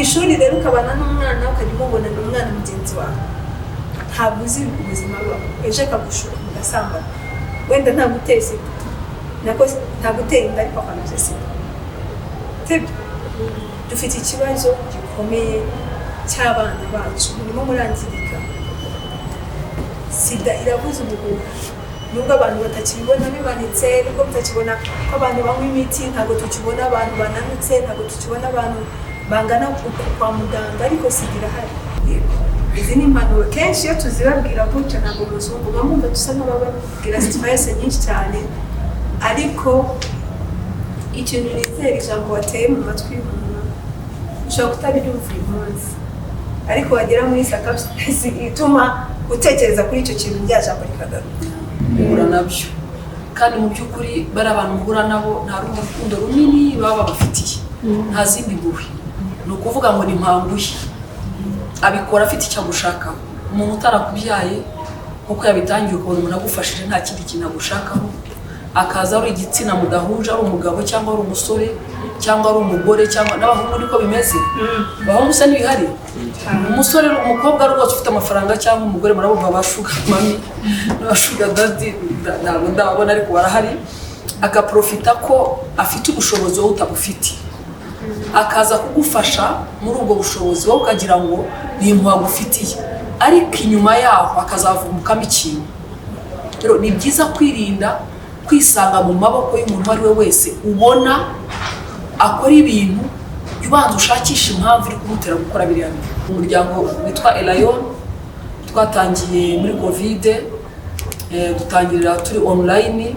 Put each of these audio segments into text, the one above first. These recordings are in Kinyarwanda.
Ishuri rero ukabana n'umwana, ukajya umubona ni umwana mugenzi wawe, ntabwo uzi ubuzima bwawe. Ejo akagushuka mugasambana, wenda ntabwo uteye sida, nako ntabwo uteye inda, ariko akanduza sida, sibyo? Dufite ikibazo gikomeye cy'abana bacu, murimo murangirika. Sida irabuza ubuhuha, nubwo abantu batakibibona bimanitse, nubwo mutakibona ko abantu banywa imiti, ntabwo tukibona abantu bananutse, ntabwo tukibona abantu bangana uku kwa muganga, ariko sida irahari. Yego. Izi ni impanuro. Kenshi iyo tuzibabwira gutya ntabwo muzumva, muba mwumva dusa nk'abababwira stress nyinshi cyane. Ariko ikintu nizera, ijambo wateye mu matwi y'umuntu ushobora kutaryumva uyu munsi, ariko wagera muri circumstance ituma utekereza kuri icyo kintu, rya jambo rikagaruka. Muhura nabyo, kandi mu by'ukuri bari abantu muhura nabo nta rundi rukundo runini baba babafitiye, nta zindi mpuhwe. Ni ukuvuga ngo ni mpanguye, abikora afite icyo agushakaho. Umuntu utarakubyaye, nk'uko yabitangiye, ukabona umuntu agufashije nta kindi kintu agushakaho, akaza ari igitsina mudahuje, ari umugabo cyangwa ari umusore cyangwa ari umugore, cyangwa n'abahungu niko bimeze. Abahungu se ntibihari? Umusore, umukobwa rwose ufite amafaranga cyangwa umugore, murabumva ba sugar mummy n'aba sugar daddy, ntabwo ndababona ariko barahari. Agaprofita ko afite ubushobozi wowe utabufite, akaza kugufasha muri ubwo bushobozi, wowe ukagira ngo ni impuhwe agufitiye, ariko inyuma yaho hakazavumbukamo ikintu. Rero ni byiza kwirinda kwisanga mu maboko y'umuntu uwo ari we wese ubona akora ibintu. Jya ubanza ushakishe impamvu iri kumutera gukora biriya bintu. Umuryango witwa Elayon twatangiye muri Covid, dutangirira turi online,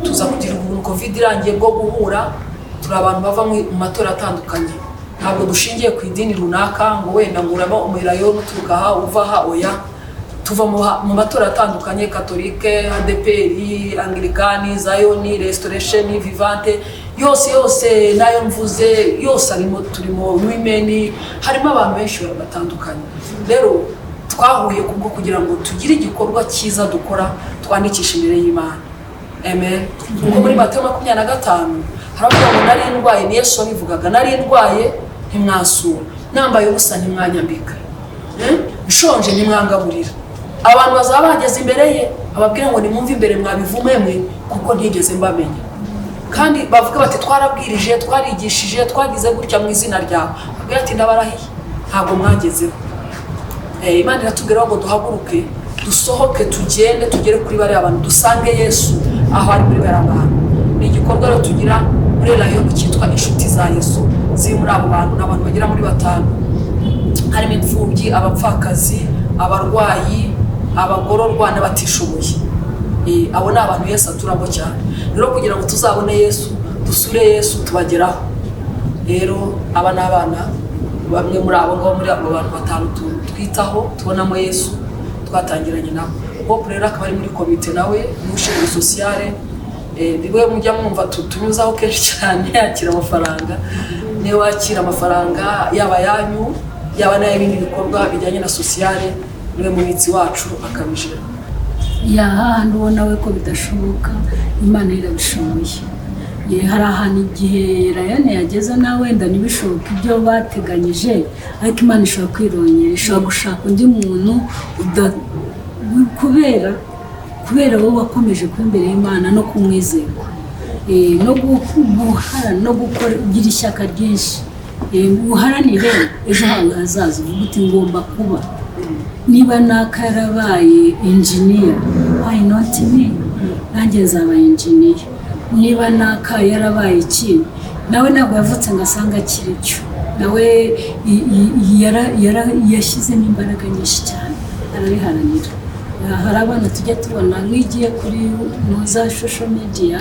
tuza kugira ubuntu Covid irangiye bwo guhura. Turi abantu bava mu matora atandukanye, ntabwo dushingiye ku idini runaka ngo wenda ngo uraba umurayoni uturuka aha, uva aha, oya. Tuva mu matora atandukanye: Katolike, ADEPR, Angilikani, Zayoni, Restoration Vivante, yose yose nayo mvuze yose arimo. Turimo women, harimo abantu benshi batandukanye. Rero twahuye kubwo kugira ngo tugire igikorwa cyiza dukora, twandikisha imbere y'Imana. Amen. Kuko muri Matayo 25 haravuga ngo: "Nari ndwaye," ni Yesu wabivugaga, "nari ndwaye ntimwansura, nambaye ubusa ntimwanyambika, Nshonje ntimwangaburira." Abantu bazaba bageze imbere ye, ababwira ngo: "Nimwumve imbere mwabivume mwe, kuko ntigeze mbamenya." Kandi bavuga bati: "Twarabwirije, twarigishije, twagize gutya mu izina ryawe." Abwira ati: "Ndabarahiye, ntabwo mwagezeho." Imana iratubwira ngo duhaguruke, dusohoke, tugende tugere kuri bariya bantu, dusange Yesu aho ari muri bariya bantu. Ni igikorwa rero tugira muri Elayono cyitwa Inshuti za Yesu. Ziri muri abo bantu ni abantu bagera muri batanu, harimo imfubyi, abapfakazi, abarwayi, abagororwa n'abatishoboye. Abo ni abantu Yesu aturamo cyane. Rero kugira ngo tuzabone Yesu, dusure Yesu, tubageraho. Rero aba ni abana bamwe muri abo ngabo, muri abo bantu batanu twitaho, tubonamo Yesu, twatangiranye nabo. Hope rero akaba ari muri komite, nawe ni ushinzwe sociale. Niwe mujya mwumva tunyuzaho kenshi cyane yakira amafaranga. Niwe wakira amafaranga, yaba ayanyu, yaba n'ay'ibindi bikorwa bijyanye na sociale, niwe mubitsi wacu akabijira. Ya hahandi ubona we ko bidashoboka, Imana irabishoboye. Ye, hari ahantu igihe Rayane yageze nawe wenda ntibishoboke ibyo bateganyije, ariko Imana ishobora kwirongera, ishobora gushaka undi muntu kubera wowe wakomeje kuba imbere y'Imana no kumwizerwa, no guhara no gukora, ugira ishyaka ryinshi. Uharanire ejo hawe hazaza, uvuga uti: "Ngomba kuba, niba naka yarabaye engineer, why not me? Nanjye nzaba engineer. Niba naka yarabaye iki," nawe ntabwo yavutse ngo asange akiri cyo. Nawe yashyizemo imbaraga nyinshi cyane, arabiharanira. Hari abana tujya tubona, nk'igiye kuri za social media,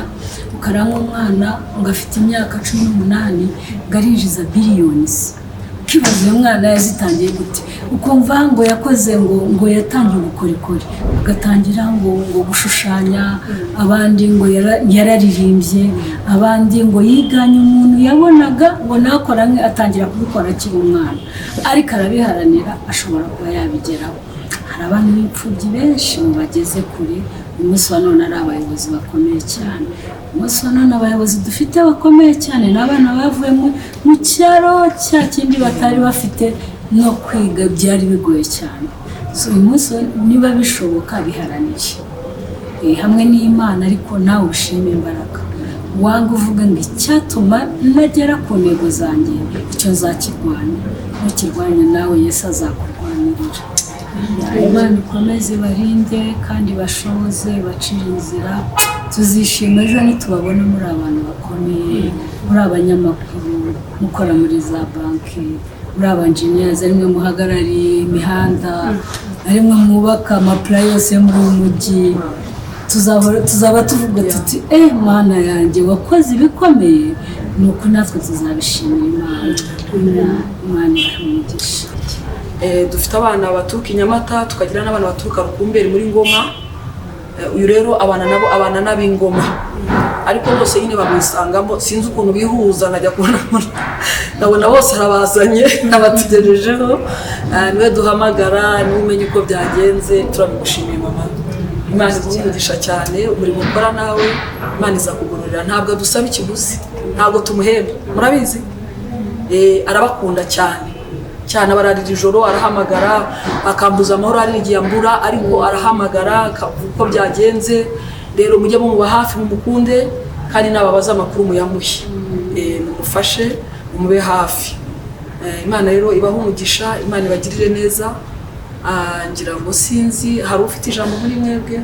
ukaranga umwana ngo afite imyaka 18, ngo arinjiza billions, ukibaza uyu mwana yazitangiye gute? Ukumva ngo yakoze ngo yatangiye ubukorikori, agatangira ngo gushushanya, abandi ngo yararirimbye, abandi ngo yiganye umuntu yabonaga ngo nakora nke, atangira kubikora akiri umwana, ariko arabiharanira, ashobora kuba yabigeraho. Hari abana b'imfubyi benshi mu bageze kure. Uyu munsi wa none ari abayobozi bakomeye cyane. Umunsi wa none abayobozi dufite bakomeye cyane ni abana bavuye mu cyaro cya kindi batari bafite no kwiga, byari bigoye cyane. So, uyu munsi niba bishoboka biharanire hamwe n'Imana, ariko nawe ushime imbaraga wanga uvuga ngo icyatuma ntagera ku ntego zanjye, icyo nzakirwanya. Nukirwanya nawe Yesu azakurwanirira. Imana ikomeze barinde kandi bashoboze, bacire inzira. Tuzishima ejo nitubabona muri abantu bakomeye, muri abanyamakuru, mukora muri za banki, muri aba engineers, ari mwe muhagarariye imihanda, ari mwe mwubaka amapula yose yo muri uyu mujyi. Tuzaba tuvuga tuti: "Eh, Mana yanjye, wakoze ibikomeye." Ni uko natwe tuzabishimira Imana. Imana ibahe umugisha. Dufite abana baturuka i Nyamata, tukagira n'abana baturuka Rukumberi muri Ngoma. Uyu rero abana nabo, abana n'ab'Ingoma, ariko bose nyine bamwisangamo. Sinzi ukuntu bihuza, nkajya kubona nkabona bose arabazanye abatugejejeho. Niwe duhamagara, niwe umenya uko byagenze. Turabigushimiye mama, Imana iguhe umugisha cyane. Umurimo ukora nawe Imana izakugororera. Ntabwo adusaba ikiguzi, ntabwo tumuhemba, murabizi. Arabakunda cyane cyane, abararira ijoro, arahamagara akambuza amahoro, hari igihe ambura, ariko arahamagara akavuga uko byagenze. Rero mujye mumuba hafi, mumukunde, kandi nababaza amakuru muyamuhe. Mumufashe, mumube hafi. Imana rero ibahe umugisha, Imana ibagirire neza. Ngira ngo sinzi, hari ufite ijambo muri mwebwe,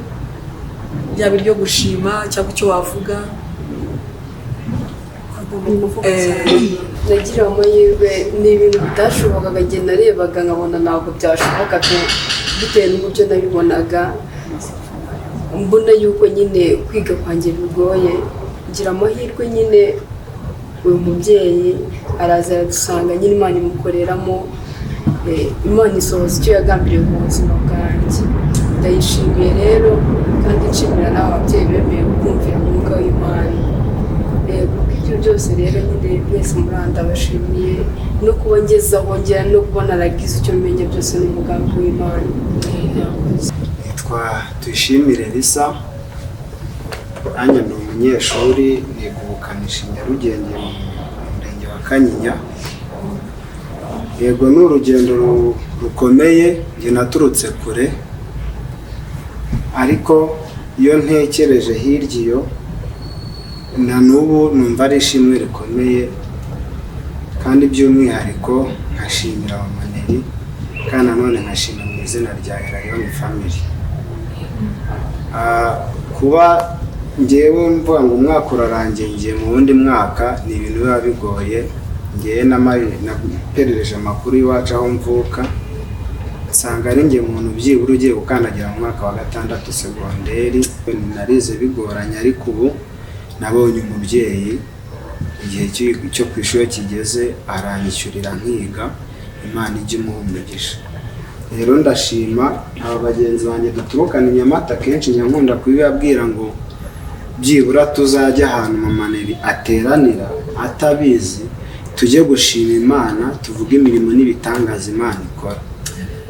ryaba iryo gushima cyangwa icyo wavuga? Nagira amahirwe, ni ibintu bitashobokaga. Njye narebaga nkabona ntabwo byashoboka pe, bitewe n'uburyo nabibonaga, mbona yuko nyine kwiga kwanjye bigoye. Ngira amahirwe nyine, uyu mubyeyi araza aradusanga nyine, Imana imukoreramo, Imana isohoza icyo yagambiriye ku buzima bwanjye. Ndayishimiye rero, kandi nshimira n'aba babyeyi bemeye kumvira umwuka w'Imana. Kuko ibyo byose rero nyine mwese muri ndabashimiye, no kuba ngeze aho ngera, no kuba naragize icyo menya, byose ni umugambi w'Imana. Murakoze. Nitwa Tuyishimire Lisa, nanjye ndi umunyeshuri, niga ubukanishi Nyarugenge mu murenge wa Kanyinya. Yego, ni urugendo rukomeye, njye naturutse kure, ariko iyo ntekereje hirya iyo na n'ubu numva ari ishimwe rikomeye, kandi by'umwihariko nkashimira Mama Nelly, kandi nanone nkashima mu izina rya Elayono Family. Kuba ngewe mvuga ngo umwaka urarangiye ngiye mu wundi mwaka, ni ibintu biba bigoye. Ngewe naperereje amakuru y'iwacu aho mvuka, nsanga ari njye muntu byibura ugiye gukandagira mu mwaka wa gatandatu segonderi. Narize bigoranye, ariko ubu nabonye umubyeyi, igihe cyo ku ishuri kigeze aranyishyurira nkiga. Imana ijya imuha umugisha. Rero ndashima aba bagenzi banjye duturukana i Nyamata. Kenshi njya nkunda kubibabwira ngo byibura tuzajya ahantu Mama Nelly ateranira atabizi, tujye gushima Imana, tuvuge imirimo n'ibitangaza Imana ikora.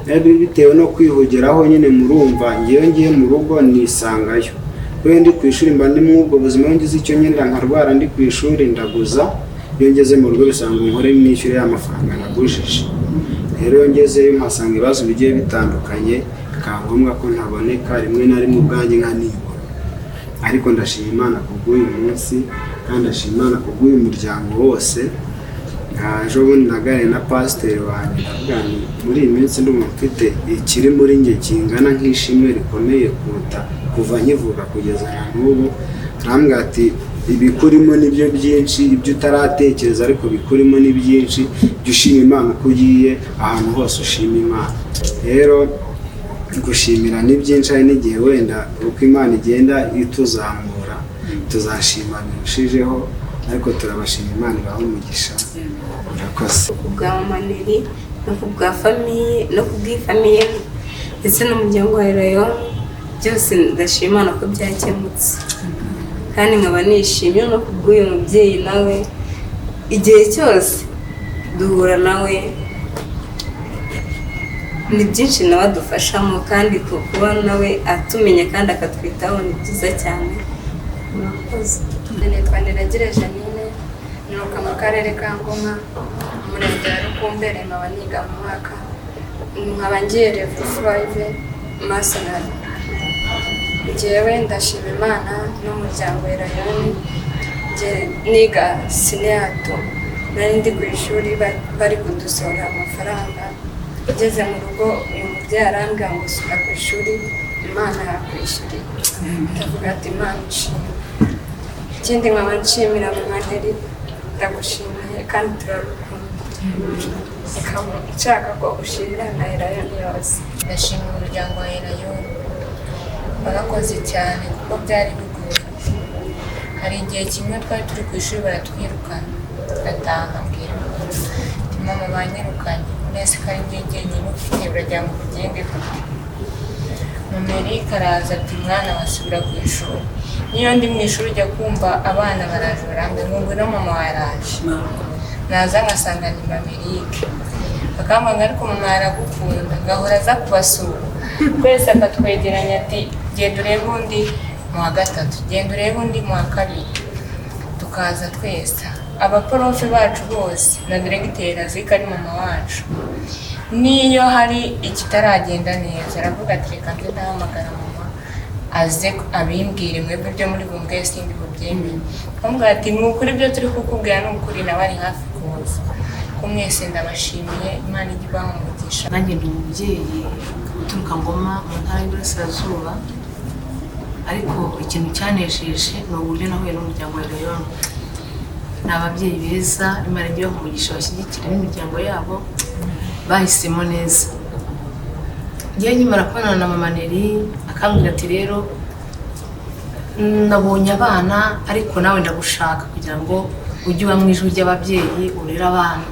Rero bitewe no kwihugeraho nyine, murumva ngewe ngiye mu rugo nisangayo. Iyo ndi ku ishuri mba ndi muri ubwo buzima, iyo ngize icyo nyenda nkarwara ndi ku ishuri ndaguza, iyo ngeze mu rugo bisanga nkore nishyure ya mafaranga nagujije. Rero iyo ngezeyo mpasanga ibibazo bigiye bitandukanye, bikaba ngombwa ko ntaboneka rimwe na rimwe ubwanjye nkanibura. Ariko ndashima Imana kubw'uyu munsi, kandi ndashima Imana kubw'uyu muryango wose. Ejo bundi naganiriye na pasiteri wanjye, ndavuga nti muri iyi minsi ndumva mfite ikiri muri njye kingana nk'ishimwe rikomeye kuruta kuva nkivuka kugeza na n'ubu. Arambwira ati: "Ibikurimo nibyo byinshi, ibyo utaratekereza ariko bikurimo ni byinshi, jya ushima Imana uko ugiye ahantu hose, ushima Imana." Rero gushimira ni byinshi, hari n'igihe wenda uko Imana igenda ituzamura tuzashima birushijeho, ariko turabashima, Imana ibahe umugisha, murakoze. Ku bwa Mama Nelly no ku bwa famille no ku bw'ifamille ndetse n'umuryango wa Elayono, byose ndashima Imana ko byakemutse, kandi nkaba nishimye no ku bw'uyu mubyeyi nawe. Igihe cyose duhura nawe. Ni byinshi nawe adufashamo, kandi kuba nawe atumenya kandi akatwitaho ni byiza cyane. Murakoze. Nitwa Niragire Janine, nturuka mu karere ka Ngoma, umurenge wa Rukumberi, nkaba niga mu mwaka, nkaba ngiye level 5 masonry. Njyewe ndashima Imana n'umuryango Erayoni. Njye niga senior 2, nari ndi ku ishuri bari kudusohora amafaranga. Ngeze mu rugo, uyu mubyeyi arambwira ngo sura ku ishuri, Imana yakwishyuriye. Ndavuga ati Imana ishimwe. Ikindi nkaba nshimira mama Neri, ndagushimiye kandi turagukunda, nkaba nshaka ko ushimira na Erayoni yose. Ndashimira umuryango wa Erayoni, warakoze cyane kuko byari bigoye. Hari igihe kimwe twari turi ku ishuri baratwirukana, ndataha mbwira mama ati mama banyirukanye, mwese ko ari njye jyenyine ufite, uragira ngo ugende gute? Mama Eric araza ati mwana wasubira ku ishuri. Niyo ndi mu ishuri ujya kumva abana baraje barambwira ngo ngwino mama waraje, naza ngasanga ni mama Eric, bakambwira ariko mama aragukunda, ngahora aza kubasura twese, akatwegeranya ati genda urebe undi mu wa gatatu, genda urebe undi mu wa kabiri, tukaza twese. Abaporofe bacu bose na diregiteri azi ko ari mama wacu, n'iyo hari ikitaragenda neza aravuga ati reka nze ndahamagara mama aze abimbwire, mwebwe ibyo muri bumbwe sindi bubyemere. Bamubwira ati ni ukuri ibyo turi kukubwira ni ukuri, nawe ari hafi kuza. Ko mwese ndabashimiye, Imana ijye ibaha umugisha. Nanjye ndi umubyeyi uturuka Ngoma mu ntara y'Iburasirazuba, ariko ikintu cyanejeje ni uburyo nahuye n'umuryango wa Erayoni. Ni ababyeyi beza, Imana ijye ibaha umugisha, bashyigikira n'imiryango yabo, bahisemo neza. Ngewe nkimara kubonana na mama Neri akambwira ati rero nabonye abana ariko nawe ndagushaka kugira ngo ujye uba mu ijwi ry'ababyeyi urere abana.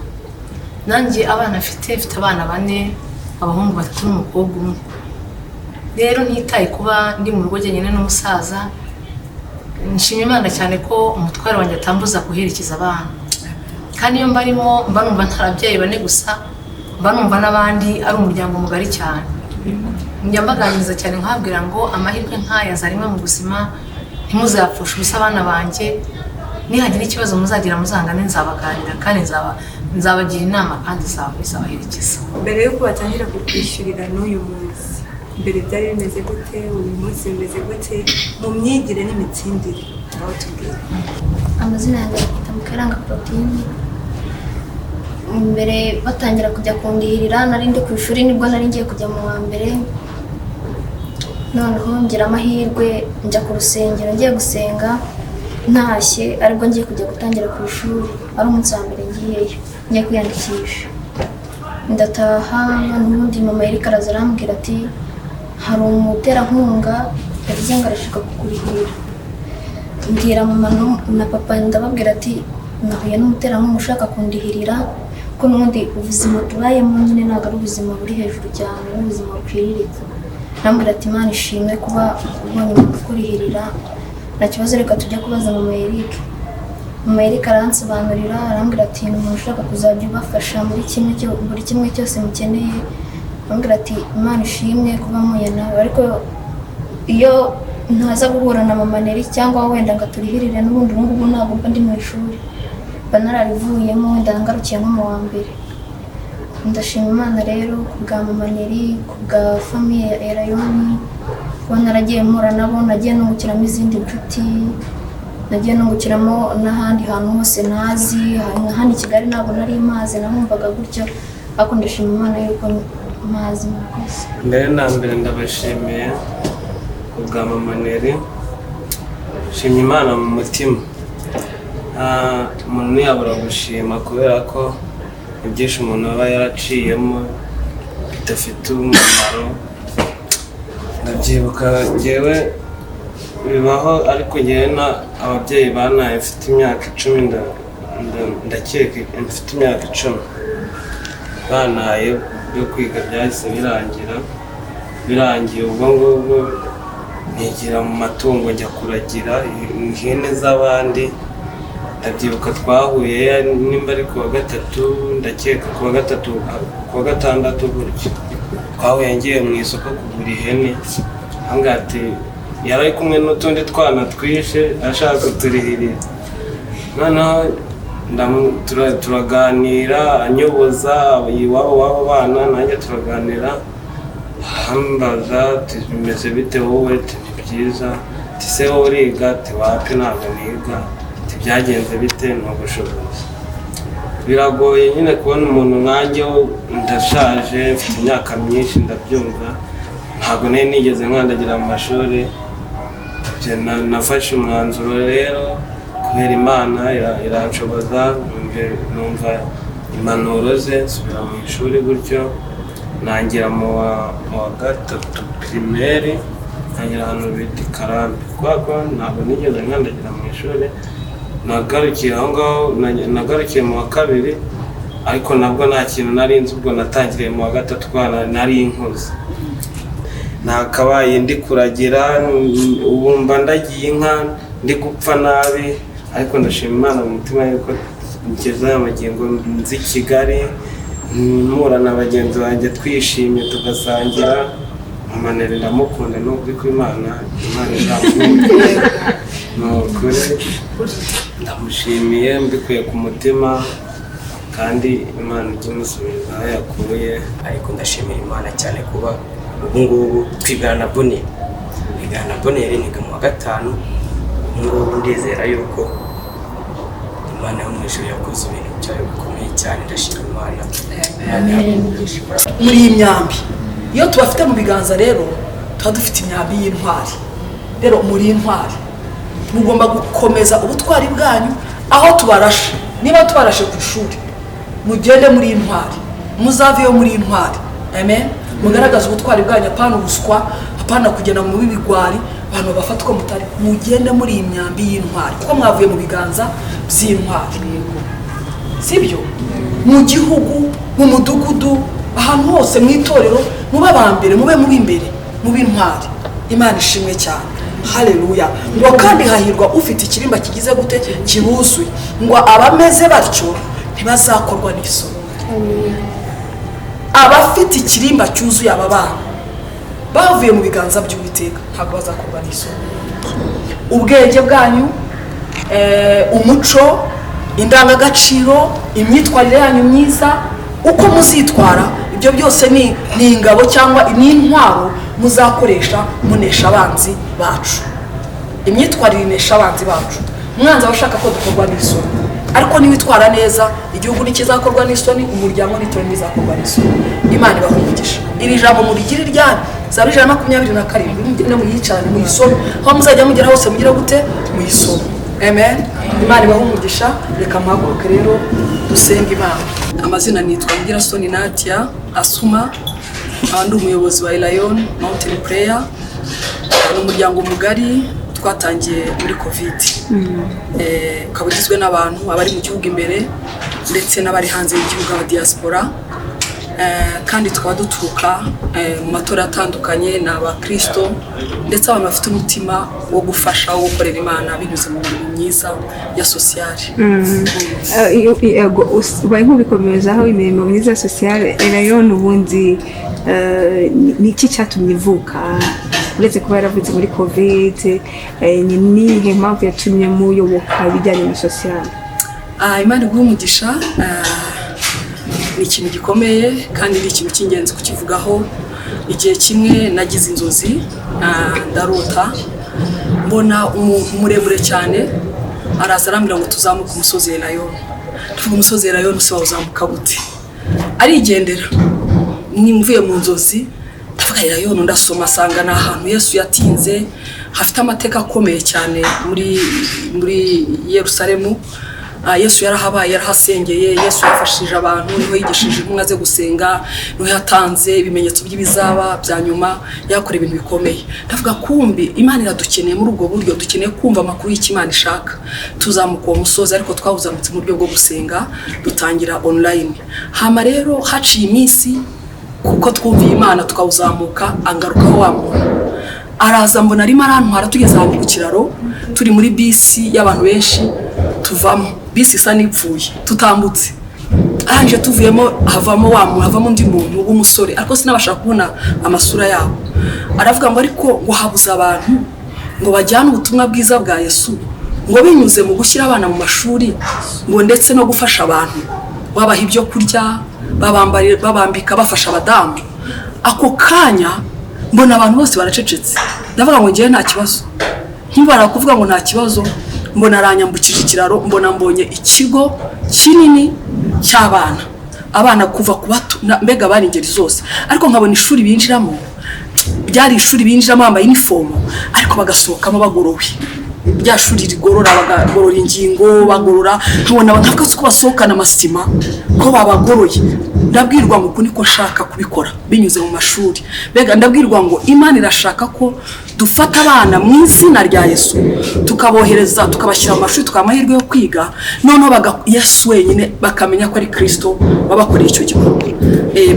Nanjye abana mfite abana 4, abahungu 3 n'umukobwa umwe. Rero ntitaye kuba ndi mu rugo jyenyine n'umusaza, nshima Imana cyane ko umutware wanjye atambuza guherekeza abana. Kandi iyo mbarimo mba numva ntarabyaye 4 gusa, mba numva n'abandi ari umuryango mugari cyane. Njya mbaganiriza cyane nkababwira ngo amahirwe nk'aya aza rimwe mu buzima, ntimuzapfushe ubusa abana banjye, nihagira ikibazo muzagira muzangane nzabaganira kandi nzabagira inama kandi nzabaherekeza. Mbere y'uko batangira kukwishyurira n'uyu munsi, mbere byari bimeze gute, uyu munsi bimeze gute mu myigire n'imitsindire? Aho tubwira. Amazina yanjye yitwa Mukaranga Claudine. Mbere batangira kujya kundihirira nari ndi ku ishuri, nibwo nari ngiye kujya mu wa mbere. Noneho ngira amahirwe njya ku rusengero ngiye gusenga, ntashye aribwo ngiye kujya gutangira ku ishuri, ari umunsi wa mbere ngiyeyo ngiye kwiyandikisha. Ndataha n'ubundi mama Eric araza arambwira ati hari umuterankunga yavuze ngo arashaka kukurihira. Mbwira mama na papa ndababwira ati nahuye n'umuterankunga ushaka kundihirira, ko n'ubundi ubuzima tubayemo nyine ntabwo ari ubuzima buri hejuru cyane, ni ubuzima buciriritse. Arambwira ati Imana ishimwe kuba ubonye umuntu ukurihirira, nta kibazo reka tujya kubaza mama Eric. Mama Eric aransobanurira arambwira ati ni umuntu ushaka kuzajya ubafasha muri kimwe buri kimwe cyose mukeneye. Arambwira ati Imana ishimwe kuba mpuye nawe, ariko iyo ntaza guhura na mama Neri cyangwa wenda ngo aturihirire n'ubundi ubu ngubu ntabwo mba ndi mu ishuri, mba nararivuyemo wenda ngarukiye nko mu wa mbere. Ndashima Imana rero ku bwa mama Neri, ku bwa famiye ya Erayoni, kuba naragiye mpura nabo, nagiye nungukiramo izindi nshuti, nagiye nungukiramo n'ahandi hantu hose ntazi, hano i Kigali ntabwo nari mazi, nahumvaga gutyo, ariko ndashima Imana yuko mazi. Murakoze. Mbere na mbere ndabashimiye kubwa mama Neri, nshimye Imana mu mutima. Umuntu ntiyabura gushima kubera ko ibyinshi umuntu aba yaraciyemo bidafite umumaro. Ndabyibuka njyewe bibaho, ariko njyewe na ababyeyi banaye mfite imyaka 10, ndakeka mfite imyaka 10 banaye byo kwiga byahise birangiye ubwo ngubwo nigira mu matungo njya kuragira ihene z'abandi. Ndabyibuka twahuye nimba ari kuwa gatatu, ndakeka kuwa gatatu kuwa gatandatu gutyo. Twahuye ngiye mu isoko kugura ihene, ahangaha ati yari ari kumwe n'utundi twana twishe ashaka kuturihirira. Noneho turaganira, anyoboza iwabo w'abo bana, nanjye turaganira, arambaza ati: "Bimeze bite wowe?" Ati: "Ni byiza." Ati: "Se wowe uriga?" Ati: "Wapi, ntabwo niga." Ati: "Byagenze bite?" "Ni ubushobozi, biragoye nyine kubona umuntu nkanjye, ndashaje, mfite imyaka myinshi, ndabyumva, ntabwo nari nigeze nkandagira mu mashuri." Ibyo nafashe umwanzuro rero kubera Imana iranshoboza, numva impanuro ze, nsubira mu ishuri gutyo, ntangira mu wa gatatu primaire, ntangira ahantu bita i Karambi, kubera ko ntabwo nigeze nkandagira mu ishuri. Nagarukiye aho ngaho, nagarukiye mu wa kabiri, ariko nabwo nta kintu nari nzi. Ubwo natangiriye mu wa gatatu kubera nari nkuze, nakabaye ndi kuragira, ubu mba ndagiye inka, ndi gupfa nabi. Ariko ndashima Imana mu mutima yuko ngeze aya magingo, nzi Kigali, mpura na bagenzi banjye, twishimye, tugasangira. Mama Neri ndamukunda, ni ukuri kw'Imana, Imana izamukunda, ni ukuri ndamushimiye mbikuye ku mutima, kandi Imana ijye imusubiza aho yakuye. Ariko ndashimira Imana cyane kuba ubu ngubu twigana na Boneri, twigana na Boneri, niga mu wa gatanu. Ubu ngubu ndizera yuko Imana yo mu ijuru yakoze ibintu byayo bikomeye cyane. Ndashima Imana. Imana ihabwe umugisha. Muri iyi myambi, iyo tubafite mu biganza rero, tuba dufite imyambi y'intwari. Rero muri intwari, mugomba gukomeza ubutwari bwanyu aho tubarashe. Niba tubarashe ku ishuri, mugende muri intwari, muzaveyo muri intwari. Amen. Mugaragaze ubutwari bwanyu, apana ubuswa, apana kugenda mu bibigwari, abantu bafata uko mutari. Mugende muri iyi myambi y'intwari, kuko mwavuye mu biganza by'intwari, sibyo? Mu gihugu, mu mudugudu, ahantu hose, mu itorero, mube aba mbere, mube mu b'imbere, mube intwari. Imana ishimwe cyane, haleluya. Ngo kandi hahirwa ufite ikirimba kigize gute? Kibuzuye. Ngo abameze batyo ntibazakorwa n'isoni. Abafite ikirimba cyuzuye, aba bana bavuye mu biganza by'Uwiteka, ntabwo bazakorwa n'isoni. Ubwenge bwanyu, umuco, indangagaciro, imyitwarire yanyu myiza, uko muzitwara, ibyo byose ni ingabo cyangwa ni intwaro muzakoresha munesha abanzi bacu. Imyitwarire inesha abanzi bacu. Umwanzi aba ashaka ko dukorwa n'isoni, ariko niwitwara neza, igihugu ntikizakorwa n'isoni, umuryango n'itorero ntibizakorwa n'isoni. Imana ibaha umugisha. Iri jambo murigire iryanyu. Zaburi 127, mugende muyicarane, muyisome, aho muzajya mugera hose mugire gute? Muyisome. Amen. Imana ibaha umugisha. Reka muhaguruke rero dusenge Imana. Amazina nitwa Mugirasoni Nadia Asuma, nkaba ndi umuyobozi wa Elayon Mountain Prayer. Ni umuryango mugari twatangiye muri COVID, ukaba ugizwe n'abantu abari mu gihugu imbere ndetse n'abari hanze y'igihugu, aba diaspora. Kandi tukaba duturuka mu matora atandukanye, ni abakristo ndetse abantu bafite umutima wo gufasha, wo gukorera Imana binyuze mu mirimo myiza ya sociale. Yego, ubaye nk'ubikomezaho, imirimo myiza ya sociale, Elayon ubundi ni iki cyatumye ivuka, uretse kuba yaravutse muri COVID? Ni nihe mpamvu yatumye muyoboka ibijyanye na sociale? Imana iguhe umugisha. Ni ikintu gikomeye kandi ni ikintu cy'ingenzi kukivugaho. Igihe kimwe nagize inzozi, ndarota mbona umuntu muremure cyane araza arambwira ngo tuzamuke umusozi Elayono. Tuvuga umusozi Elayono se wawuzamuka gute? Arigendera. Mvuye mu nzozi ndavuga Elayono, ndasoma asanga ni ahantu Yesu yatinze, hafite amateka akomeye cyane muri Yerusalemu. Yesu yarahabaye, yarahasengeye, Yesu yafashije abantu, niho yigishije intumwa ze gusenga, niho yatanze ibimenyetso by'ibizaba bya nyuma, yakora ibintu bikomeye. Ndavuga kumbi Imana iradukeneye muri ubwo buryo, dukeneye kumva amakuru y'icyo Imana ishaka. Tuzamuka uwo musozi, ariko twawuzamutse mu buryo bwo gusenga, dutangira online. Hama rero haciye iminsi, kuko twumviye Imana tukawuzamuka, angarukaho wa muntu araza, mbona arimo arantwara, tugeze ahantu ku kiraro, turi muri bisi y'abantu benshi, tuvamo, bisi isa n'ipfuye, tutambutse. Arangije tuvuyemo, havamo wa muntu, havamo undi muntu w'umusore, ariko sinabasha kubona amasura yabo. Aravuga ngo ariko ngo habuze abantu ngo bajyane ubutumwa bwiza bwa Yesu, ngo binyuze mu gushyira abana mu mashuri, ngo ndetse no gufasha abantu, babaha ibyo kurya, babambika, bafasha abadamu. Ako kanya mbona abantu bose baracecetse. Ndavuga ngo ngewe nta kibazo. Nkibara kuvuga ngo nta kibazo, mbona aranyambukije ikiraro, mbona mbonye ikigo kinini cy'abana, abana kuva ku bato, mbega bari ingeri zose. Ariko nkabona ishuri binjiramo, byari ishuri binjiramo bambaye inifomo, ariko bagasohokamo bagorowe, rya shuri rigorora, bagorora ingingo, bagorora. Nkabona nkavuga ko basohokana amasima, ko babagoroye. Ndabwirwa ngo uku niko nshaka kubikora binyuze mu mashuri. Mbega ndabwirwa ngo Imana irashaka ko dufata abana mu izina rya Yesu, tukabohereza, tukabashyira mu mashuri, tukabaha amahirwe yo kwiga, noneho Yesu wenyine bakamenya ko ari Kirisito wabakoreye icyo gikorwa,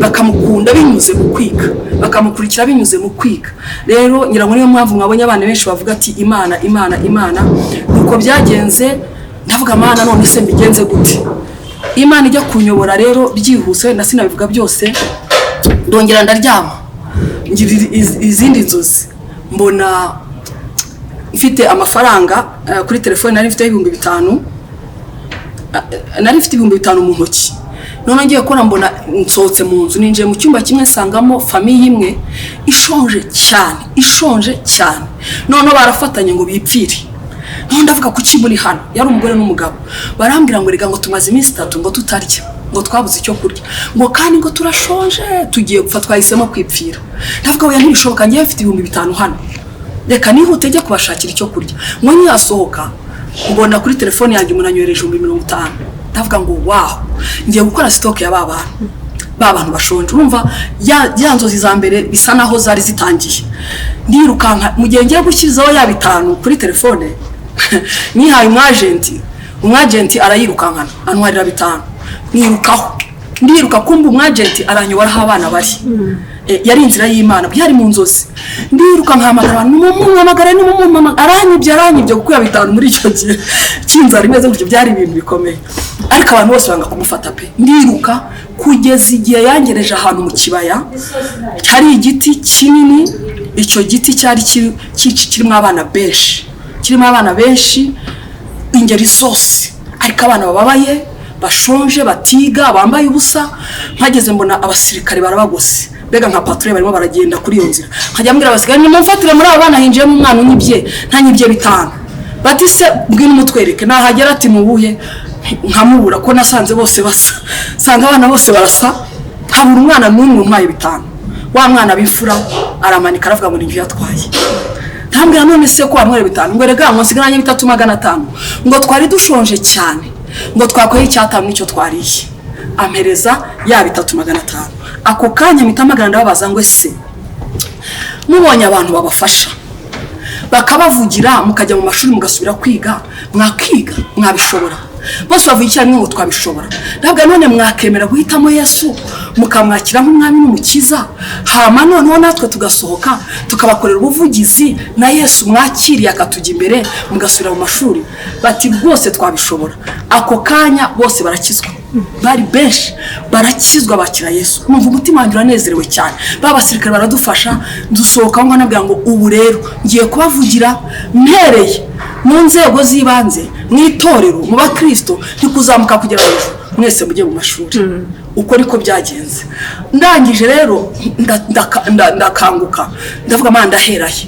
bakamukunda binyuze mu kwiga, bakamukurikira binyuze mu kwiga. Rero ngira ngo niyo mpamvu mwabonye abana benshi bavuga ati Imana, Imana, Imana. Nuko byagenze. Ndavuga: Mana, none se mbigenze gute? Imana ijya kunyobora rero byihuse, na sinabivuga byose. Ndongera ndaryama, ngira izindi nzozi, mbona mfite amafaranga kuri telefone. Nari mfite 5000, nari mfite 5000 mu ntoki. None ngiye kubona mbona nsohotse mu nzu, ninjiye mu cyumba kimwe, nsangamo famille imwe ishonje cyane, ishonje cyane. Noneho barafatanye ngo bipfire. None ndavuga: kuki muri hano? Yari umugore n'umugabo. Barambwira ngo reka, ngo tumaze iminsi 3 ngo tutarya, ngo twabuze icyo kurya, ngo kandi ngo turashonje, tugiye gupfa, twahisemo kwipfira. Ndavuga: oya, ntibishoboka, ngewe mfite 5000 hano, reka nihute njye kubashakira icyo kurya. Ngo nyasohoka, mbona kuri telefone yanjye umuntu anyohereje 50,000. Ndavuga ngo wow, ngiye gukora stock ya ba bantu, ba bantu bashonje. Urumva ya nzozi za mbere bisa naho zari zitangiye. Ndirukanka, mu gihe ngiye gushyirizaho ya 5000 kuri telefone, nihaye umwajenti, umwajenti arayirukankana, antwarira 5000. Mwirukaho, ndiruka, kumva umwajenti aranyobora aho abana bari. Yari inzira y'Imana, byari mu nzozi. Ndiruka, nkahamagara abantu: nimumumpamagara, nimumumpamagara, aranyibye, aranyibye. Kuko ya 5000 muri icyo gihe cy'inzara imeze gutyo byari ibintu bikomeye, ariko abantu bose banga kumufata pe. Ndiruka kugeza igihe yangereje ahantu mu kibaya hari igiti kinini. Icyo giti cyari kirimo abana benshi, kirimo abana benshi, ingeri zose, ariko abana bababaye, bashonje, batiga, bambaye ubusa. Mpageze mbona abasirikare barabagose, mbega nka patrouille, barimo baragenda kuri iyo nzira. Nkajya mbwira abasirikare: nimumfatire muri aba bana, hinjiyemo umwana unyibye, ntanyibye 5000. Bati: se ngwino umutwereke. Nahagera ati: mubuhe? Nkamubura, ko nasanze bose basa, nsanga abana bose barasa, habura umwana n'umwe umpaye 5000. Wa mwana b'imfura aramanika, aravuga ngo ni yatwaye. Ntambwira: none se ko wamwere 5000? Ngo rega, ngo nsigaranye 3,500, ngo twari dushonje cyane, ngo twakoye icyatanu nicyo twariye. Ampereza ya 3,500. Ako kanya mpita mpamagara, ndababaza ngo: ese mubonye abantu babafasha, bakabavugira, mukajya mu mashuri, mugasubira kwiga, mwakiga, mwabishobora? Bose bavuga icyarimwe ngo twabishobora. Ndavuga: none mwakemera guhitamo Yesu, mukamwakira nk'umwami n'umukiza, hama noneho natwe tugasohoka tukabakorera ubuvugizi, na Yesu mwakiriye akatujya imbere, mugasubira mu mashuri? Bati: rwose twabishobora. Ako kanya bose barakizwa, bari benshi, barakizwa, bakira Yesu. Numva umutima wanjye uranezerewe cyane. Ba basirikare baradufasha, dusohoka aho ngaho. Nabwira ngo ubu rero ngiye kubavugira mpereye mu nzego z'ibanze, mu itorero, mu bakristo, ntikuzamuka kugera hejuru, mwese mujye mu mashuri. Uko niko byagenze. Ndangije rero ndakanguka, ndavuga: mana, ndaherahe?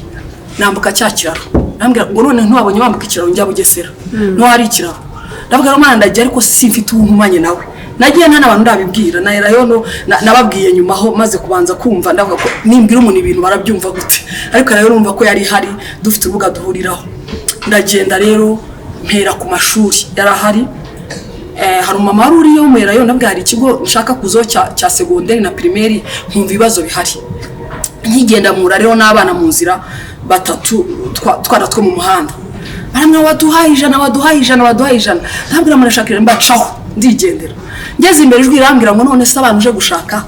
Nambuka cya kiraro. Ndambwira ngo none ntiwabonye bambuka ikiraro njya Bugesera, no hari ikiraro. Ndavuga ngo mana, ndajya, ariko simfite uwuntumanye nawe. Nagiye nta n'abantu ndabibwira, na Elayono nababwiye nyuma aho maze kubanza kumva. Ndavuga ko nimbwira umuntu ibintu barabyumva gute? Ariko rero urumva ko yari ihari, dufite urubuga duhuriraho. Ndagenda rero, mpera ku mashuri yari ahari. Hari umumama wari uriyo mu Elayono. Ndabwira: hari ikigo nshaka kuzaho cya segonderi na primaire, nkumva ibibazo bihari. Nkigenda mpura rero n'abana mu nzira batatu, twana two mu muhanda. Baramwe: waduhaye 100, waduhaye 100, waduhaye 100. Ndabwira: murashaka 100? Mbacaho, ndigendera. Ngeze imbere, ijwi rirambwira ngo: none se abantu uje gushaka,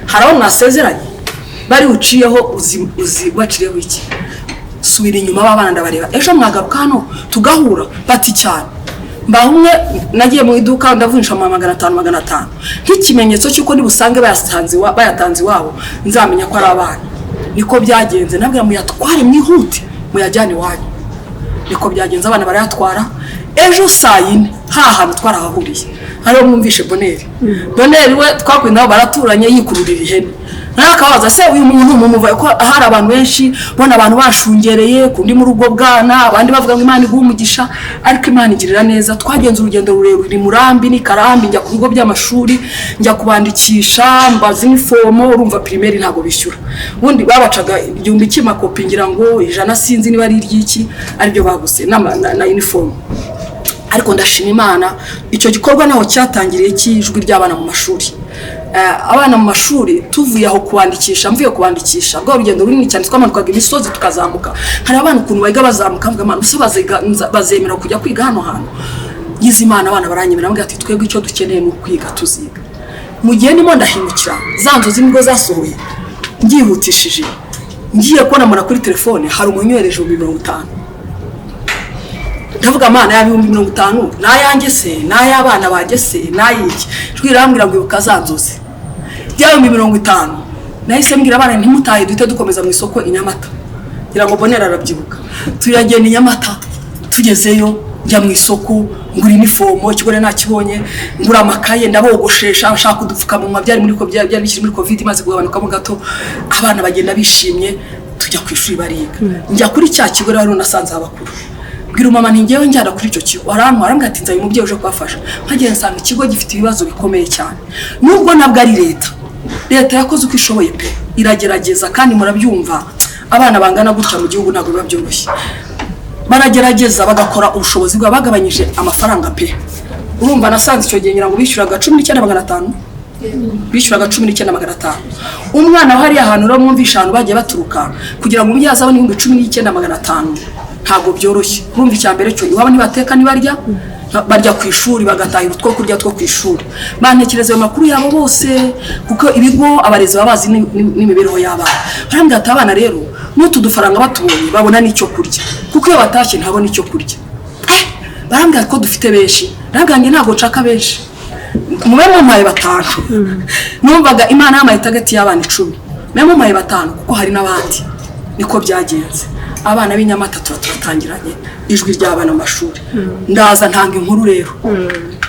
hari abo mwasezeranye bari uciyeho, uzi uzi waciriyeho iki? Subira inyuma. B'abana ndabareba, ejo mwagaruka hano tugahura. Bati: cyane. Mbaha umwe, nagiye mu iduka ndavunjisha ama 500 500, nk'ikimenyetso cy'uko nibusange bayatanze iwabo nzamenya ko ari abana. Niko byagenze, nabwira muyatware mwihute muyajyane iwanyu. Niko byagenze, abana barayatwara. Ejo saa 4 hantu twarahahuriye, hariho mwumvishe Boneri. Boneri we twakuye nabo baraturanye, yikururira ihene. Nawe akabaza se uyu muntu mumuva ko hari abantu benshi bona, abantu bashungereye kundi muri ubwo bwana, abandi bavuga ngo Imana iguhe umugisha, ariko Imana igirira neza. Twagenze urugendo rurerure Murambi ni Karambi, njya ku bigo by'amashuri, njya kubandikisha, mbaza inifomo. Urumva primaire ntabwo bishyura, ubundi babacaga 1000 cy'amakopi, ngira ngo 100, sinzi niba ari iry'iki, aribyo baguze na uniform. Ariko ndashima Imana, icyo gikorwa naho cyatangiriye cy'ijwi ry'abana mu mashuri. Abana mu mashuri, tuvuye aho kubandikisha, mvuye kubandikisha, rwa rugendo runini cyane twamanukaga imisozi tukazamuka, hari abana ukuntu biga bazamuka, mvuga Imana ubusa bazemera kujya kwiga hano hantu. Ngize Imana abana baranyemera, bambwira ati twebwe icyo dukeneye ni ukwiga, tuziga. Mu gihe ndimo ndahindukira, za nzozi nibwo zasohoye, ngyihutishije ngiye kubona mbona kuri telefone hari umuntu unyohereje 50,000. Ndavuga Mana, ya 50,000 n'ayanjye se, n'ay'abana banjye se, n'ay'iki? Ijwi rirambwira ngo ibuka za nzozi bya 50,000. Nahise mbwira abana ntimutahe, duhite dukomeza mu isoko i Nyamata. Ngira ngo Bonera arabyibuka. Turagenda i Nyamata, tugezeyo njya mu isoko ngura inifomo, ikigo nakibonye, ngura amakaye, ndabogoshesha, nshaka udupfukamunwa, byari muri byari bikiri muri covid imaze kugabanukamo gato. Abana bagenda bishimye, tujya ku ishuri bariga. Njya kuri cya kigo rero nasanze abakuru, mbwira mama nti ngewe njyana kuri icyo kigo, arantwara, arambwira ati nzanye umubyeyi uje kubafasha. Nkagenda nsanga ikigo gifite ibibazo bikomeye cyane, nubwo ntabwo ari leta. Leta yakoze uko ishoboye pe, iragerageza, kandi murabyumva abana bangana gutya mu gihugu ntabwo biba byoroshye. Baragerageza bagakora ubushobozi bwabo, bagabanyije amafaranga pe. Urumva nasanze icyo gihe ngira ngo bishyuraga 19,500, bishyuraga 19,500 umwana. Hariya ahantu rero mwumvisha ahantu bagiye baturuka kugira ngo umubyeyi azabone 19,500 ntabwo byoroshye. Urumva icya mbere cyo iwabo ntibateka, ntibarya, barya ku ishuri, bagatahira utwo kurya two ku ishuri. Bantekereza ayo makuru yabo bose, kuko ibigo abarezi baba bazi n'imibereho y'abana. Barambwira ati abana rero n'utu dufaranga batubonye babona n'icyo kurya, kuko iyo batashye ntabona icyo kurya. Barambwira ko dufite benshi, ndabwira ngo ntabwo nshaka benshi, mube mumpaye 5. Numvaga Imana yampaye itagati y'abana 10, mube mumpaye 5 kuko hari n'abandi. Niko byagenze, abana b'i Nyamata turatangiranye ijwi ry'abana mu mashuri. Ndaza ntanga inkuru rero,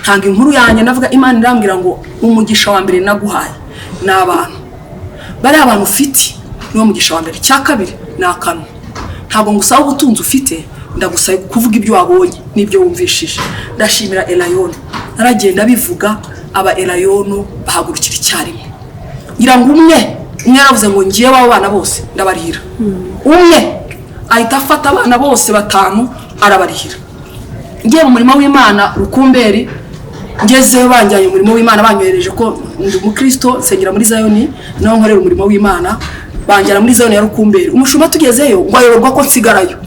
ntanga inkuru yanjye, ndavuga Imana irambwira ngo umugisha wa mbere naguhaye ni abantu, bariya abantu ufite niwo mugisha wa mbere. Icya kabiri ni akanwa, ntabwo ngusaba ubutunzi ufite, ndagusaba kuvuga ibyo wabonye n'ibyo wumvishije. Ndashimira Elayono, naragenda bivuga, aba Elayono bahagurukira icyarimwe. Ngira ngo umwe yaravuze ngo ngiye w'abo bana bose ndabarihira, umwe ahita afata abana bose 5 arabarihira. Ngiye mu murimo w'Imana Rukumberi, ngezeyo banjyanye umurimo w'Imana, banyohereje ko ndi umukristo, nsengera muri Zayoni, naho nkorera umurimo w'Imana, banjyana muri Zayoni ya Rukumberi. Umushumba tugezeyo ngo ayoberwa ko nsigarayo,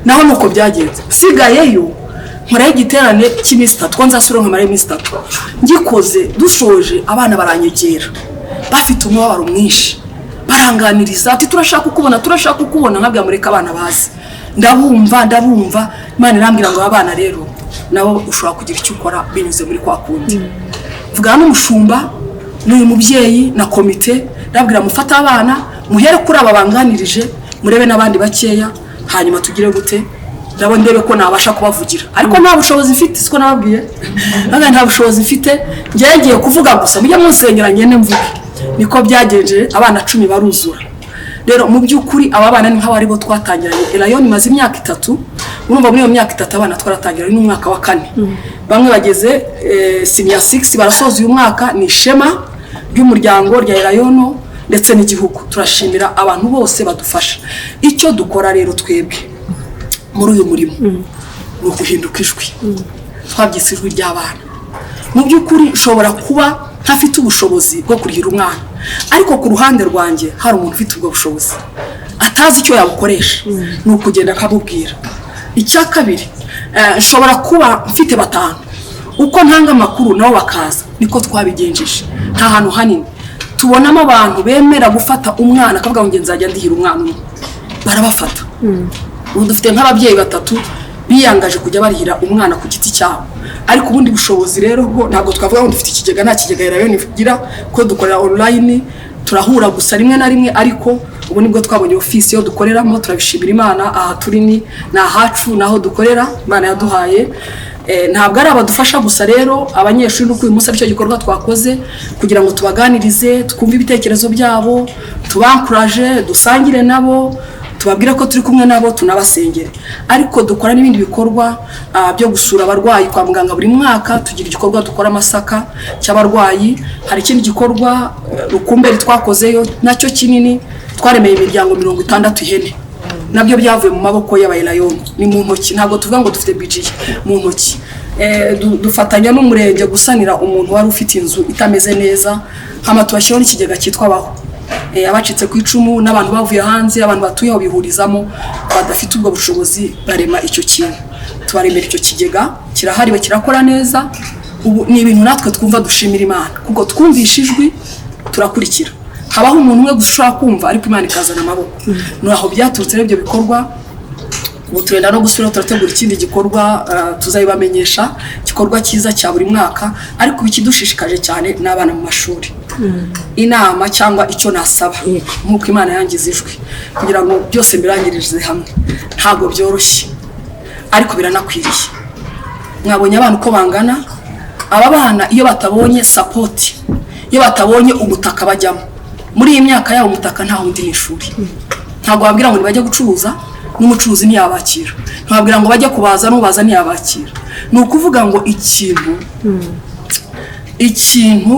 naho nuko byagenze nsigayeyo nkorayo igiterane cy'iminsi 3, ko nzasubira nkamara iminsi 3. Ngikoze dushoje, abana baranyegera bafite umubabaro mwinshi, baranganiriza ati turashaka kukubona, turashaka kukubona. Nkabwira mureka abana bazi, ndabumva ndabumva. Imana irambwira ngo abana rero nabo ushobora kugira icyo ukora binyuze muri kwa kundi. Mvugana n'umushumba n'uyu mubyeyi na komite, ndabwira mufate abana muhere kuri aba banganirije, murebe n'abandi bakeya, hanyuma tugire gute nabo ndebe ko nabasha kubavugira. Ariko nta bushobozi mfite, siko nababwiye, nta bushobozi mfite, ngiye kuvuga gusa mujye munsengera ngende mvuge. Niko byagenje, abana 10 baruzura. Rero mu by'ukuri aba bana ni nk'abari bo twatangiranye. Elayono imaze imyaka 3, urumva muri iyo myaka 3 abana twaratangiranye, n'umwaka wa 4 bamwe bageze senior 6 barasoza uyu mwaka. Ni ishema ry'umuryango rya Elayono ndetse n'igihugu. Turashimira abantu bose badufasha. Icyo dukora rero twebwe muri uyu murimo ni uguhinduka ijwi, twabyise ijwi ry'abana. Mu by'ukuri nshobora kuba ntafite ubushobozi bwo kurihira umwana, ariko ku ruhande rwanjye hari umuntu ufite ubwo bushobozi atazi icyo yabukoresha, ni ukugenda akamubwira. Icya kabiri, nshobora kuba mfite 5, uko ntanga amakuru nabo bakaza, niko twabigenjeje. Nta hantu hanini tubonamo abantu bemera gufata umwana akavuga ngo nzajya ndihira umwana umwe, barabafata. Ubu dufite nk'ababyeyi 3 Biyangaje kujya barihira umwana ku giti cyabo. Ariko ubundi bushobozi rero bwo ntabwo twavuga ngo dufite ikigega. Nta kigega Elayono igira, ko dukorera online, turahura gusa rimwe na rimwe. Ariko ubu nibwo twabonye ofisi yo dukoreramo, turabishimira Imana. Aha turi ni ahacu, naho dukorera, Imana yaduhaye. Ntabwo ari abadufasha gusa rero abanyeshuri, nuko uyu munsi aricyo gikorwa twakoze kugira ngo tubaganirize, twumve ibitekerezo byabo, tubankuraje, dusangire nabo, tubabwire ko turi kumwe nabo, tunabasengere. Ariko dukora n'ibindi bikorwa byo gusura abarwayi kwa muganga. Buri mwaka tugira igikorwa dukora amasaka cy'abarwayi. Hari ikindi gikorwa Rukumberi twakozeyo nacyo kinini, twaremeye imiryango 60 ihene. Nabyo byavuye mu maboko y'abayelayono, ni mu ntoki. Ntabwo tuvuga ngo dufite budget, mu ntoki. Dufatanya n'umurenge gusanira umuntu wari ufite inzu itameze neza, hama tubashyiraho n'ikigega cyitwa Baho. Abacitse ku icumu n'abantu bavuye hanze, abantu batuye aho bihurizamo badafite ubwo bushobozi, barema icyo kintu, tubaremera icyo kigega, kirahari, kirakora neza. Ubu ni ibintu natwe twumva dushimira Imana, kuko twumvishe ijwi turakurikira. Habaho umuntu umwe gusa ushobora kumva, ariko Imana ikazana amaboko. Ni aho byaturutse rero ibyo bikorwa. Ubu turenda no gusubira, turategura ikindi gikorwa, tuzabibamenyesha, igikorwa cyiza cya buri mwaka. Ariko ikidushishikaje cyane ni abana mu mashuri. Inama cyangwa icyo nasaba, nk'uko Imana yangize ijwi kugira ngo byose mbirangirize hamwe, ntabwo byoroshye ariko biranakwiriye. Mwabonye abana uko bangana. Aba bana iyo batabonye support, iyo batabonye umutaka bajyamo muri iyi myaka yabo, umutaka nta wundi ni ishuri. Ntabwo babwira ngo ntibajye gucuruza, n'umucuruzi ntiyabakira. Ntibabwira ngo bajye kubaza, n'ubaza ntiyabakira. Ni ukuvuga ngo ikintu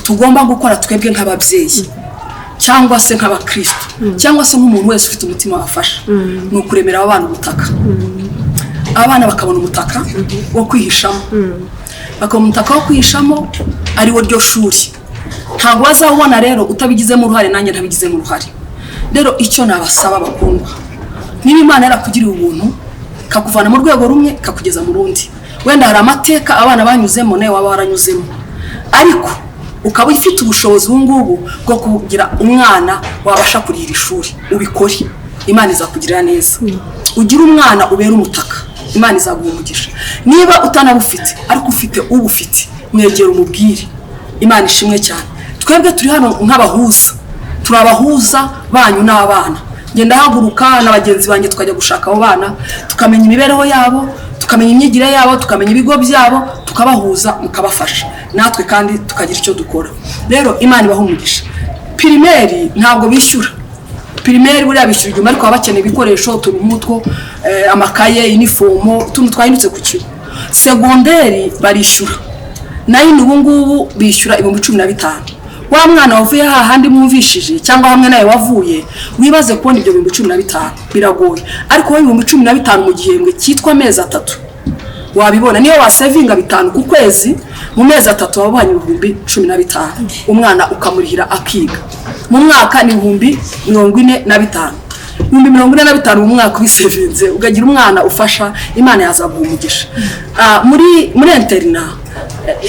tugomba gukora twebwe nk'ababyeyi cyangwa se nk'abakristo cyangwa se nk'umuntu wese ufite umutima wafasha, ni ukuremera aba bana ubutaka. Abana bakabona umutaka wo kwihishamo, bakabona umutaka wo kwihishamo ari wo ryo shuri. Ntabwo bazawubona rero utabigizemo uruhare, nanjye ntabigizemo uruhare. Rero icyo nabasaba bakundwa, niba Imana yarakugiriye ubuntu ikakuvana mu rwego rumwe ikakugeza mu rundi, wenda hari amateka abana banyuzemo nawe waba waranyuzemo, ariko ukaba ufite ubushobozi ubu ngubu bwo kugira umwana wabasha kurihira ishuri, ubikore, Imana izakugirira neza. Ugire umwana ubera umutaka, Imana izaguha umugisha. Niba utanabufite ariko ufite ubufite, mwegera umubwire. Imana ishimwe cyane. Twebwe turi hano nk'abahuza, turi abahuza banyu n'abana. Ngenda haguruka na bagenzi banjye tukajya gushaka abo bana, tukamenya imibereho yabo, tukamenya imyigire yabo, tukamenya ibigo byabo, tukabahuza mukabafasha, natwe kandi tukagira icyo dukora. Rero Imana ibaha umugisha. Primaire ntabwo bishyura. Primaire buriya bishyura 1000, ariko baba bakeneye ibikoresho, utuntu nk'utwo, amakaye, inifomo, utuntu twahindutse ku kigo. Segonderi barishyura nayo, ubu ngubu bishyura 15,000. Wa mwana wavuye hahandi mwumvishije cyangwa hamwe nawe wavuye, wibaze kubona ibyo 15,000 biragoye. Ariko wowe 15,000 mu gihembwe cyitwa amezi 3 wabibona. Niyo wasevinga 5 ku kwezi, mu mezi 3 waba ubonye 15,000, umwana ukamurihira akiga. Mu mwaka ni 45,000. 45,000 mu mwaka ubisevinze, ukagira umwana ufasha, Imana yazaguha umugisha. Muri internat,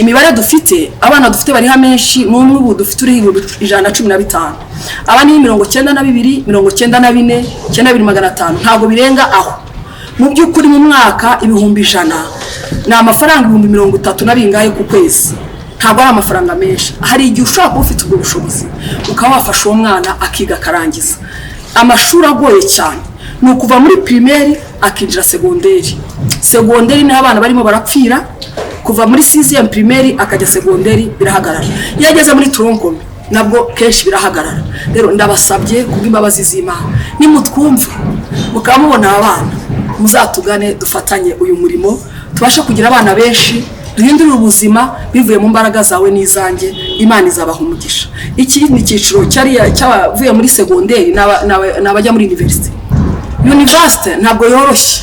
imibare dufite, abana dufite bariha menshi ni umwe ubu dufite uriho 115,000. Aba ni 92, 94, 92,500, ntabwo birenga aho. Mu by'ukuri mu mwaka 100,000 ni amafaranga 30,000 na bingahe ku kwezi, ntabwo ari amafaranga menshi. Hari igihe ushobora kuba ufite ubwo bushobozi ukaba wafasha uwo mwana akiga akarangiza. Amashuri agoye cyane ni ukuva muri primaire akinjira segonderi. Segonderi niho abana barimo barapfira. Kuva muri sixième primaire akajya segonderi birahagarara. Iyo ageze muri tronc commun nabwo kenshi birahagarara. Rero ndabasabye kubw'imbabazi z'Imana, nimutwumva mukaba mubona aba bana, muzatugane dufatanye uyu murimo, tubashe kugira abana benshi duhindurire ubuzima bivuye mu mbaraga zawe n'izanjye. Imana izabaha umugisha. Ikindi cyiciro cy'abavuye muri segonderi ni abajya muri université. Université ntabwo yoroshye.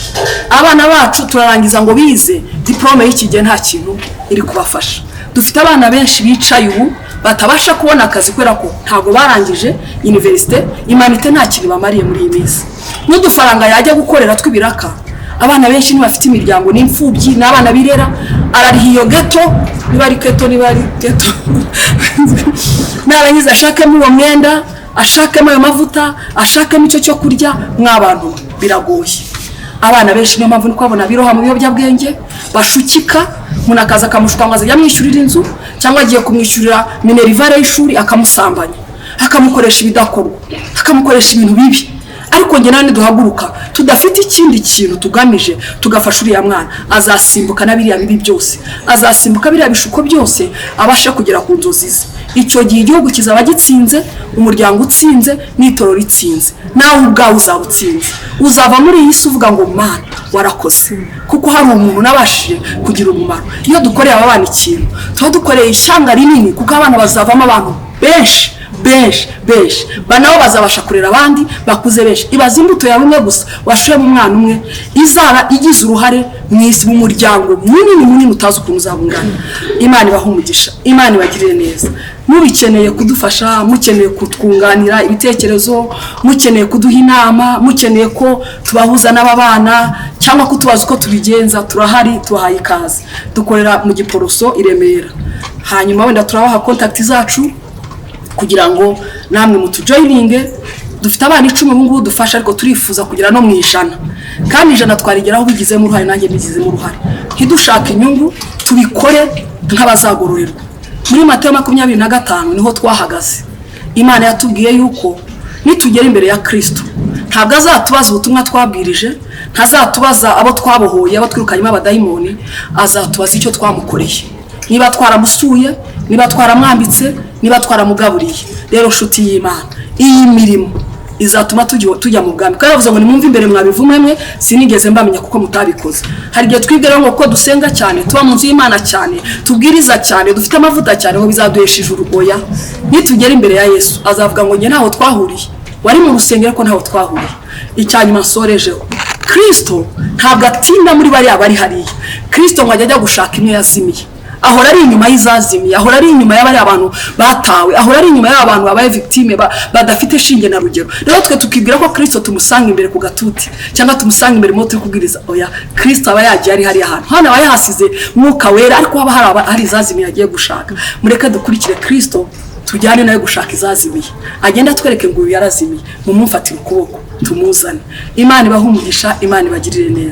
Abana bacu turarangiza ngo bize diplôme y'iki gihe, nta kintu iri kubafasha. Dufite abana benshi bicaye ubu batabasha kubona akazi kubera ko ntabwo barangije université. Humanités nta kintu bamariye muri iyi minsi, n'udufaranga yajya gukorera tw'ibiraka. Abana benshi ntibafite imiryango, ni imfubyi, ni abana birera. Arariha iyo ghetto, niba ari ghetto, niba ari ghetto, narangiza ashakemo uwo mwenda, ashakemo ayo mavuta, ashakemo icyo cyo kurya. Mw'abantu, biragoye. Abana benshi, niyo mpamvu ni kubabona biroha mu biyobyabwenge, bashukika. Umuntu akaza akamushuka ngo azajya amwishyurira inzu, cyangwa agiye kumwishyurira minerval y'ishuri, akamusambanya, akamukoresha ibidakorwa, akamukoresha ibintu bibi. Ariko njye nawe niduhaguruka tudafite ikindi kintu tugamije, tugafasha uriya mwana, azasimbuka na biriya bibi byose, azasimbuka biriya bishuko byose, abashe kugera ku nzozi ze. Icyo gihe igihugu kizaba gitsinze, umuryango utsinze, n'itorero ritsinze, nawe ubwawe uzaba utsinze. Uzava muri iyi si uvuga ngo: "Mana, warakoze," kuko hari umuntu nabashije kugira umumaro. Iyo dukoreye aba bana ikintu, tuba dukoreye ishyanga rinini, kuko abana bazavamo abantu benshi benshi benshi, nabo bazabasha kurera abandi bakuze benshi. Ibaze imbuto yawe imwe gusa washoye mu mwana umwe izaba igize uruhare mu isi, mu muryango munini munini utazi ukuntu uzaba ungana. Imana ibahe umugisha, Imana ibagirire neza. Mubikeneye kudufasha, mukeneye kutwunganira ibitekerezo, mukeneye kuduha inama, mukeneye ko tubahuza n'aba bana, cyangwa kutubaza uko tubigenza, turahari, tubahaye ikaze. Dukorera mu Giporoso i Remera. Hanyuma wenda turabaha contact zacu kugira ngo namwe mutujoininge. Dufite abana 10 ubu ngubu dufasha, ariko turifuza kugera no mu 100, kandi 100 twarigeraho bigizemo uruhare, nanjye mbigizemo uruhare. Ntidushake inyungu, tubikore nk'abazagororerwa. Muri Mateyo 25 niho twahagaze. Imana yatubwiye yuko nitugera imbere ya Kirisito, ntabwo azatubaza ubutumwa twabwirije, ntazatubaza abo twabohoye, abo twirukanyemo abadayimoni, azatubaza icyo twamukoreye, niba twaramusuye, niba twaramwambitse, niba twaramugaburiye. Rero nshuti y'Imana, iyi mirimo izatuma tujya mu bwami. Kandi bavuze ngo: "Nimwumve imbere mwabivumwe mwe, sinigeze mbamenya kuko mutabikoze." Hari igihe twibwira ngo kuko dusenga cyane, tuba mu nzu y'Imana cyane, tubwiriza cyane, dufite amavuta cyane, ngo bizaduhesha ijuru. Oya, nitugera imbere ya Yesu azavuga ngo: "Njye ntaho twahuriye, wari mu rusengero ko ntaho twahuriye." Icya nyuma nsorejeho, Kirisito ntabwo atinda muri bariya bari hariya. Kirisito ngo ajya ajya gushaka imwe yazimiye. Ahora ari inyuma y'izazimiye, ahora ari inyuma y'abari abantu batawe, ahora ari inyuma y'abantu babaye victime, badafite shinge na rugero. Rero twe tukibwira ko Kirisito tumusanga imbere ku gatuti, cyangwa tumusanga imbere mu turi kubwiriza. Oya, Kirisito aba yagiye ari hariya hantu hano, aba yahasize Mwuka Wera, ariko haba hari izazimiye agiye gushaka. Mureke dukurikire Kirisito, tujyane nawe gushaka izazimiye, agenda atwereke ngo uyu yarazimiye, mumumfatire ukuboko tumuzane. Imana ibahe umugisha, Imana ibagirire neza.